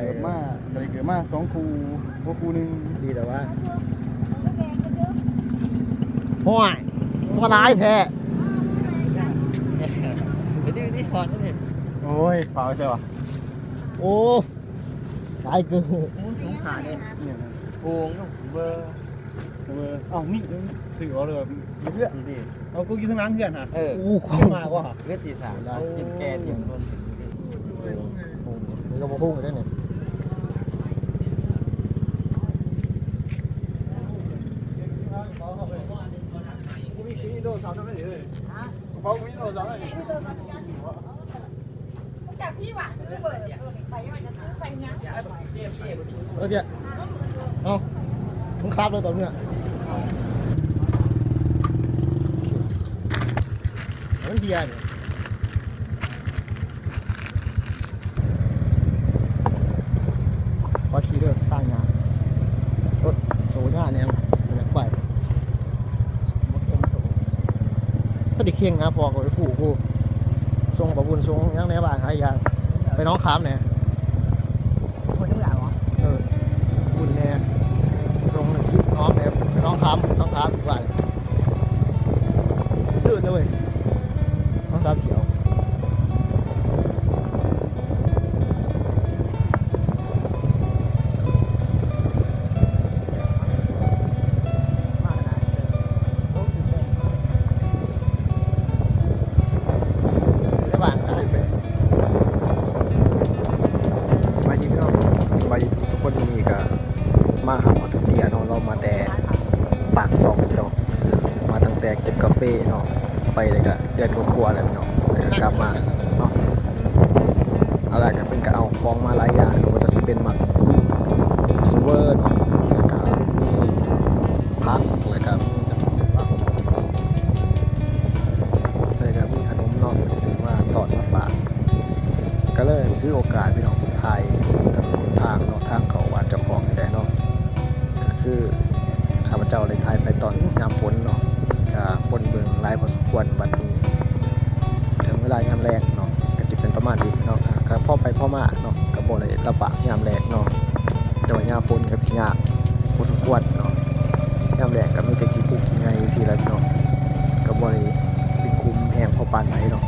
ເກີດມາ ກໍໄດ້ເກີດມາສອງຄູ່ ບໍ່ຄູ່ໜຶ່ງ ດີແລ້ວວ່າ ຫ້ວຍ ສະບາຍແທ້ ໄປດື້ທີ່ຮອດນີ້ ໂອ້ຍ ຟ້າວໃສ່ວະ ໂອ້ ຫຼາຍເກີນ ໂອ້ຍ ສົງສານເດ້ ໂກງເນາະ ເບີ ເອີ ເອົ້າ ມີ ຊື້ເອົາເລີຍ ຢູ່ເຮືອນນີ້ ເອົາ ກູຢູ່ທາງຫຼັງເຮືອນຫັ້ນ ເອີ ໂອ້ ມາບໍ່ ເວທີສາມ ກິນແກ່ຕຽມໂດນ ນີ້ກໍບໍ່ຮູ້ເດ້ນີ້ ມີໂທລະສັບນຳເດ້ ເປົາມີໂທລະສັບນຳເດ້ ໂອເຄ ເອົາ ມຶງຂັບເລີຍຕອນເມືອ ມັນເບຍນີ້ ຂ້ອຍຂີ່ເດີ ທາງຍາກ ລົດໂຊຍາແນວ ບໍ່ຢາກໄປ ບໍ່ເກັ່ງໂຊ ຖ້າໄດ້ເຄັ່ງນະ ພໍກໍໄປຜູ້ຜູ້ ສົ່ງປາບຸນ ສົ່ງຫຍັງແດ່ ບ້ານຫາຍາກ ໄປໜອງຂາມແດ່ ເອີ ບຸນແດ່ ສົ່ງກິດຫອມແດ່ ໄປໜອງຂາມ ໜອງຂາມ ບ້ານ ຊື່ເລີຍ ໜອງຂາມຂຽວ. ສະບາຍດີພີ່ນ້ອງ ສະບາຍດີທຸກໆຄົນ ມື້ນີ້ກະມາຫາໝໍເຕີເຕ້ຍເນາະ ລາວມາແຕ່ປາກຊ່ອງພີ່ນ້ອງ ມາຕັ້ງແຕ່ເກັບກາເຟເນາະ ໄປແລ້ວກະເດືອນກວ່າໆແລ້ວພີ່ນ້ອງ ແລ້ວກະກັບມາເນາະ ແລ້ວກະເພິ່ນກະເອົາຂອງມາຫຼາຍຢ່າງເນາະ ບໍ່ວ່າຈະຊິເປັນໝາກສະເວີເນາະ ແລ້ວກະມີຜັກ ແລ້ວກະມີ ແລ້ວກະມີຂະໜົມເນາະ ເພິ່ນຊື້ມາຕ້ອນມາຝາກ ກະເລີຍຖືໂອກາດພີ່ນ້ອງ ຖ່າຍຖະໜົນຫົນທາງເນາະ ທາງເຂົ້າບ້ານເຈົ້າຂອງນີ້ແຫຼະເນາະ ກະຄືຂ້າພະເຈົ້າໄດ້ຖ່າຍໄປຕອນຍາມຝົນເນາະ ກະຄົນເບິ່ງຫຼາຍພໍສົມຄວນ ບັດນີ້ເຖິງເວລາຍາມແລ້ງເນາະ ກະຊິເປັນປະມານນີ້ເນາະ ກະພໍໄປພໍມາເນາະ ກະບໍ່ໄດ້ລຳບາກຍາມແລ້ງເນາະ ແຕ່ວ່າຍາມຝົນກະຊິຍາກພໍສົມຄວນເນາະ ຍາມແລ້ງກະມີແຕ່ຂີ້ປູກຂີ້ໄຫງ່ຊີ້ແຫຼະເນາະ ກະບໍ່ໄດ້ເປັນຂຸມແຮງພໍປານໃດເນາະ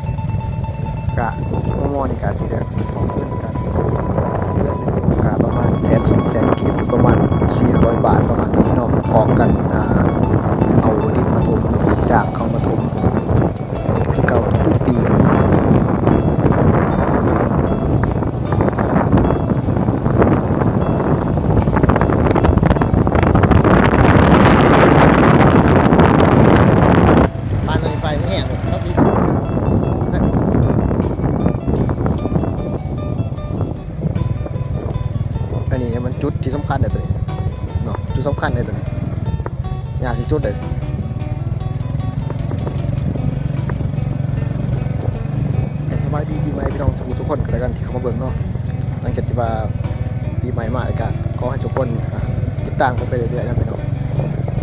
ກະອີກມໍ່ໆນີ້ກະຊິໄດ້ອອກເງິນກັນ ເດືອນໜຶ່ງກະປະມານແສນສອງແສນກີບ ປະມານສີ່ຫ້າຮ້ອຍບາດ ປະມານນີ້ເນາະ ອອກກັນ ອ່າ ເອົາດິນມາຖົມ ຈ້າງເຂົາມາຖົມ ຄືເກົ່າທຸກໆປີ. ປານນີ້ໄຟມັນແຮງເນາະ ອັນນີ້ມັນຈຸດທີ່ສຳຄັນເດ້ໂຕນີ້ເນາະ ຈຸດສຳຄັນເດ້ໂຕນີ້ ຍາກທີ່ສຸດເດ້. ກະສະບາຍດີປີໃໝ່ພີ່ນ້ອງ ສູ່ທຸກຄົນກະແລ້ວກັນທີ່ເຂົ້າມາເບິ່ງເນາະ ຫຼັງຈາກທີ່ວ່າປີໃໝ່ມາ ກະຂໍໃຫ້ທຸກຄົນ ອ່າ ຕິດຕາມກັນໄປເລື້ອຍໆນະພີ່ນ້ອງ ກ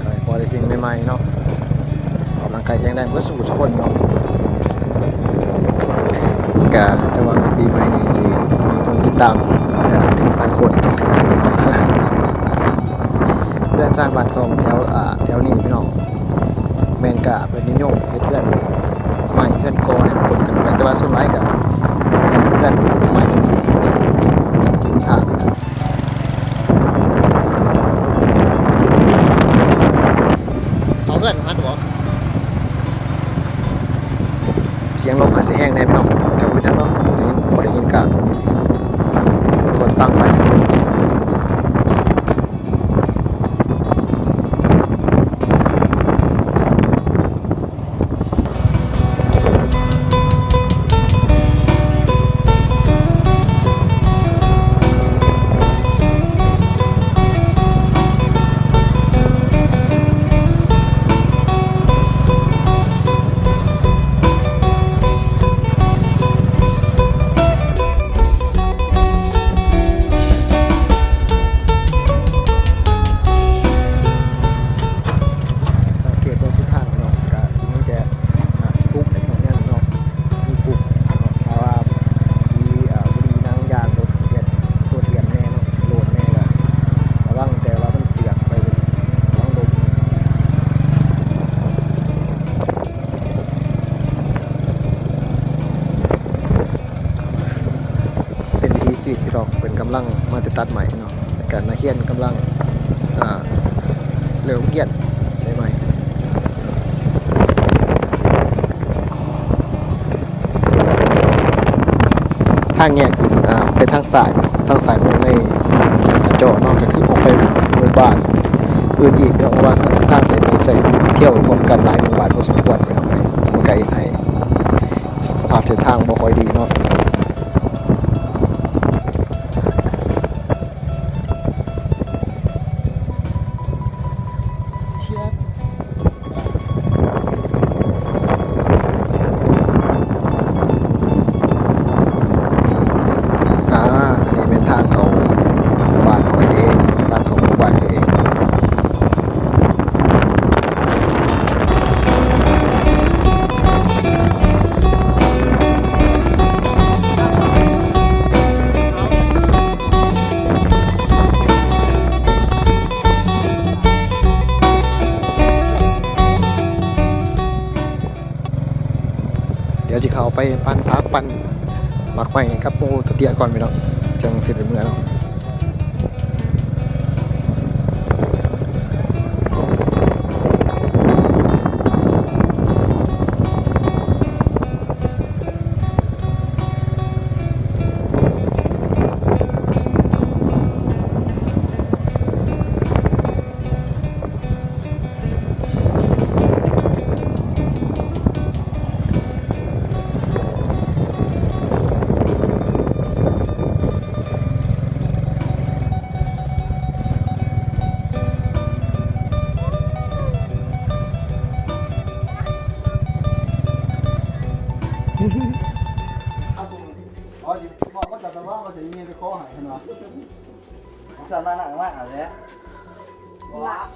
ະໃຫ້ພໍໄດ້ເຮັງໃໝ່ໆເນາະ ອອກກຳລັງກາຍແຂງແຮງເບິດສູ່ທຸກຄົນເນາະ ກະແຕ່ວ່າປີໃໝ່ນີ້ຊິມີຄົນຕິດຕາມ ກະເຖິງພັນຄົນຈັກເທື່ອນີ້ເນາະ. ເຮືອນຊານບ້ານຊ່ອງແຖວ ອ່າ ແຖວນີ້ພີ່ນ້ອງ ແມ່ນກະເພິ່ນນິຍົມເຮັດເຮືອນໄມ້ເຮືອນກໍນີ້ປົນກັນໄປ ແຕ່ວ່າສ່ວນຫຼາຍກະເປັນເຮືອນໄມ້ ດິນທາງ ເຂົ້າເຮືອນມາຕົວະ ສຽງລົມອາດຊິແຮງແດ່ພີ່ນ້ອງ ກະບໍ່ເປັນຫຍັງເນາະ ໄດ້ຍິນ ພໍໄດ້ຍິນກະ ທົນຟັງໄປ. ກຳລັງມາແຕ່ຕັດໄມ້ເນາະ ແລ້ວກະນັກຮຽນກຳລັງ ອ່າ ເລີ່ມຮຽນໃໝ່ໆ. ທາງແຍກຂຶ້ນ ອ່າ ໄປທາງຊ້າຍເນາະ ທາງຊ້າຍມືໃນ ອ່າ ຈໍເນາະ ກໍຄືອອກໄປໝູ່ບ້ານອື່ນອີກເນາະ ເພາະວ່າທາງໃຊ້ມືໃຊ້ທຽວຮ່ວມກັນຫຼາຍໝູ່ບ້ານພໍສົມຄວນເນາະ ມັນກໍເຮັດໃຫ້ສະພາບເສັ້ນທາງບໍ່ຄ່ອຍດີເນາະ. ອ່າ ອັນນີ້ແມ່ນທາງເຂົ້າບ້ານຂ້ອຍເອງ ທາງເຂົ້າໝູ່ບ້ານຂ້ອຍເອງ. ດຽວຊິເຂົ້າໄປປັ່ນຜັກ ປັ່ນໝາກໄມ້ກັບໝູ່ເຕ້ຍໆກ່ອນພີ່ນ້ອງ ຈັ່ງຊິໄດ້ເມືອເນາະ. ສາມາດນັ່ງມາເອົາແຫຼະ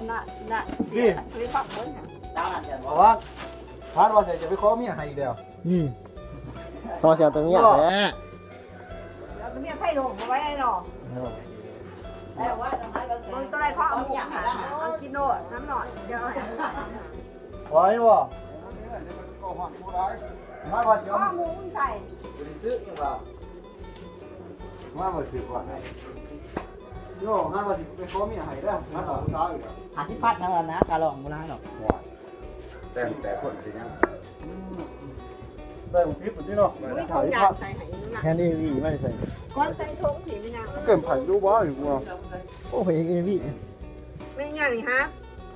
ນະ ນະ ນະ ນີ້ ນີ້ ນີ້ ພັກເບິ່ງຫັ້ນ ລາວນັ້ນຈະບອກວ່າ ພັດວ່າຈະໄປຂໍເມຍໃຫ້ອີກແລ້ວ ອືມ ຂໍເອົາແຕ່ເມຍແຫຼະ ເອົາແຕ່ເມຍໄທລົງບໍ່ໄຫວເນາະ ເອີ ເບິ່ງຕົວໃດພໍເອົາໝູ່ຫັ້ນ ເອົາກິນໂລດ ນ້ຳໜ້ອຍ ດຽວ ໄຫວບໍ່? ມາວ່າຊິເອົາໝູ່ໃສ່ ບໍ່ໄດ້ຊື້ຫຍັງວ່າ ມາວ່າຊິກ່ອນ ໂຍ ມາວ່າຊິໄປຂໍເມຍໃຫ້ເດີ ມາບອກຜູ້ສາວອີກ ຫ້າສິບພັນເທົ່ານັ້ນນະ ຄ່າລອງບໍ່ຫຼາຍດອກ ແຕ່ ແຕ່ຄົນຊິຍັງ ອືມ ໄດ້ບໍ່ຜິດບໍ່ຕິເນາະ ມີຖົງຢາງໃສ່ໃຫ້ນະ ແຮນເອວີມາໃສ່ ກ່ອນໃສ່ຖົງນີ້ແມ່ນຫຍັງ ເກີນໄຜຢູ່ບໍ່ ໂອ້ ເອວີ ແມ່ນຫຍັງນີ້ຮະ?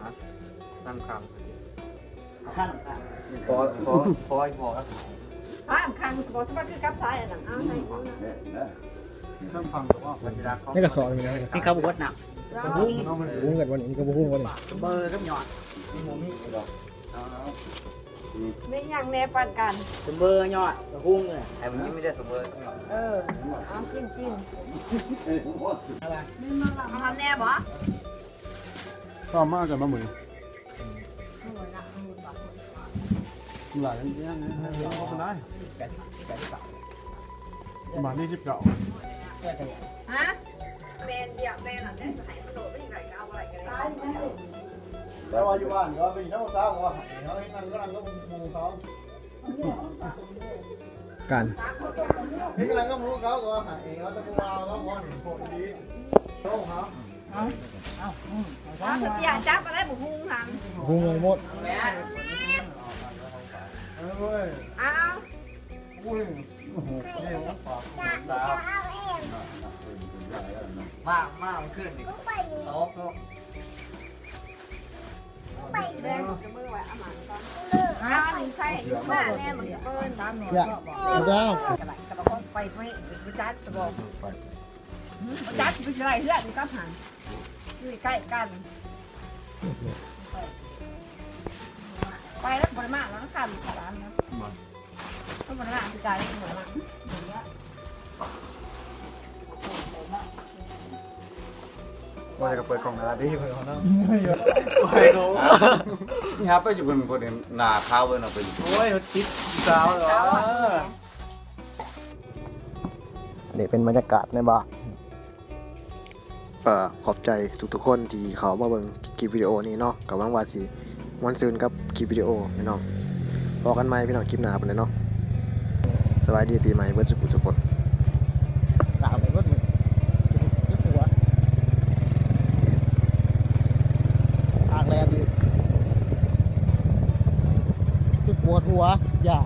ຮະ? ນ້ຳຂັງ ຂ້າງຂ້າງ ຂໍ ຂໍ ຂໍອີກບໍ່? ຂ້າງຂ້າງບໍ່ ສະບັດຄືກັບສາຍອັນນັ້ນ ເອົາໃສ່ ແມ່ນນະ ຂ້າງຂ້າງບໍ່ ໃນກະສອບນີ້ນະ ນີ້ເຂົາບໍ່ເບິດນ້ຳ ບໍ່ຫຸງ ຫຸງກັນບໍ່ນີ້ ນີ້ກໍບໍ່ຫຸງບໍ່ນີ້ ເບີກັບຍອດ ນີ້ບໍ່ມີດອກ ເອົາ ມີຫຍັງແດ່ປັນກັນ? ສົມເບີຍອດ ກະຫຸງເລີຍ ໃຫ້ມັນກິນມີແຕ່ສົມເບີຍອດ ເອີ ເອົາກິນ ກິນ ເອົາແດ່ບໍ່? ຊອມມາເອົາກັນມາມື້ນີ້ ຫຼາຍ ປະມານນີ້ສິບເກົ້າ ຮະ? ແມ່ນ ຢາກແມ່ນ ໃຫ້ມັນໂດດໄປທາງໃດກໍເອົາບໍ່ໄດ້ກໍໄດ້ ແຕ່ວ່າຢູ່ບ້ານກໍເປັນເຈົ້າສາວກໍວ່າໃຫ້ເຮົາເຮັດນັ້ນກໍນັ້ນກໍໝູ່ເຂົາ ກັນ ເຮັດຈັ່ງໃດກໍໝູ່ເຂົາກໍວ່າໃຫ້ເອງ ເຮົາຈະບໍ່ວ່າເຂົາ ເພາະເຫັນໂພດດີ ເຮົາຫາ ເອົາ ເອົາ ເອົາ ເອົາ ສະເຕຍຈັບມາໄດ້ບໍ່ຫຸງຫັ້ນ ຫຸງເອົາໝົດ ເອົາ ເອົາ ໂອ້ຍ ໂອ້ໂຫ ມາ ມາເມື່ອຄືນນີ້ ຕອກ ແມ່ນ ເອົາມືໄວ້ອາບນ້ຳກ່ອນ ອ້າວ ນີ້ໃສ່ມາແນ່ ມັນກະເບິ່ນຕາມໜ້ອຍ ເຈົ້າ ໄປເວະ ບໍ່ຈັກຈະບອກ ບໍ່ຈັກຊິໄປຊິໄດ້ເຮືອນກັບຫັ້ນ ຢູ່ໃກ້ກັນ ໄປແລ້ວບໍ່ໄດ້ມາແລ້ວ ນະຄຳ ຫຼານນະ ບໍ່ ມັນບໍ່ໄດ້ວ່າຄືກັນ ບໍ່ໄດ້ວ່າ ວ່າຈະເປີດກ້ອງໜ້າຕິ ເພິ່ນເນາະ ໂອ້ຍ ເຂົາ ນີ້ຫາໄປຢູ່ເພິ່ນ ເພິ່ນໜ້າຂາວເບິ່ງເນາະ ໄປຢູ່ ໂອ້ຍ ຕິດສາວເນາະ ນີ້ເປັນບັນຍາກາດໃນບ້ານ. ກໍຂອບໃຈທຸກໆຄົນທີ່ເຂົ້າມາເບິ່ງຄລິບວິດີໂອນີ້ເນາະ ກໍຫວັງວ່າຊິມ່ວນຊື່ນກັບຄລິບວິດີໂອພີ່ນ້ອງ ພໍ້ກັນໃໝ່ພີ່ນ້ອງ ຄລິບໜ້າພຸ້ນແຫຼະເນາະ ສະບາຍດີປີໃໝ່ເບິດສູ່ຜູ້ສູ່ຄົນ ລາວໄປເບິດມື້ ປວດຫົວ ຢາກ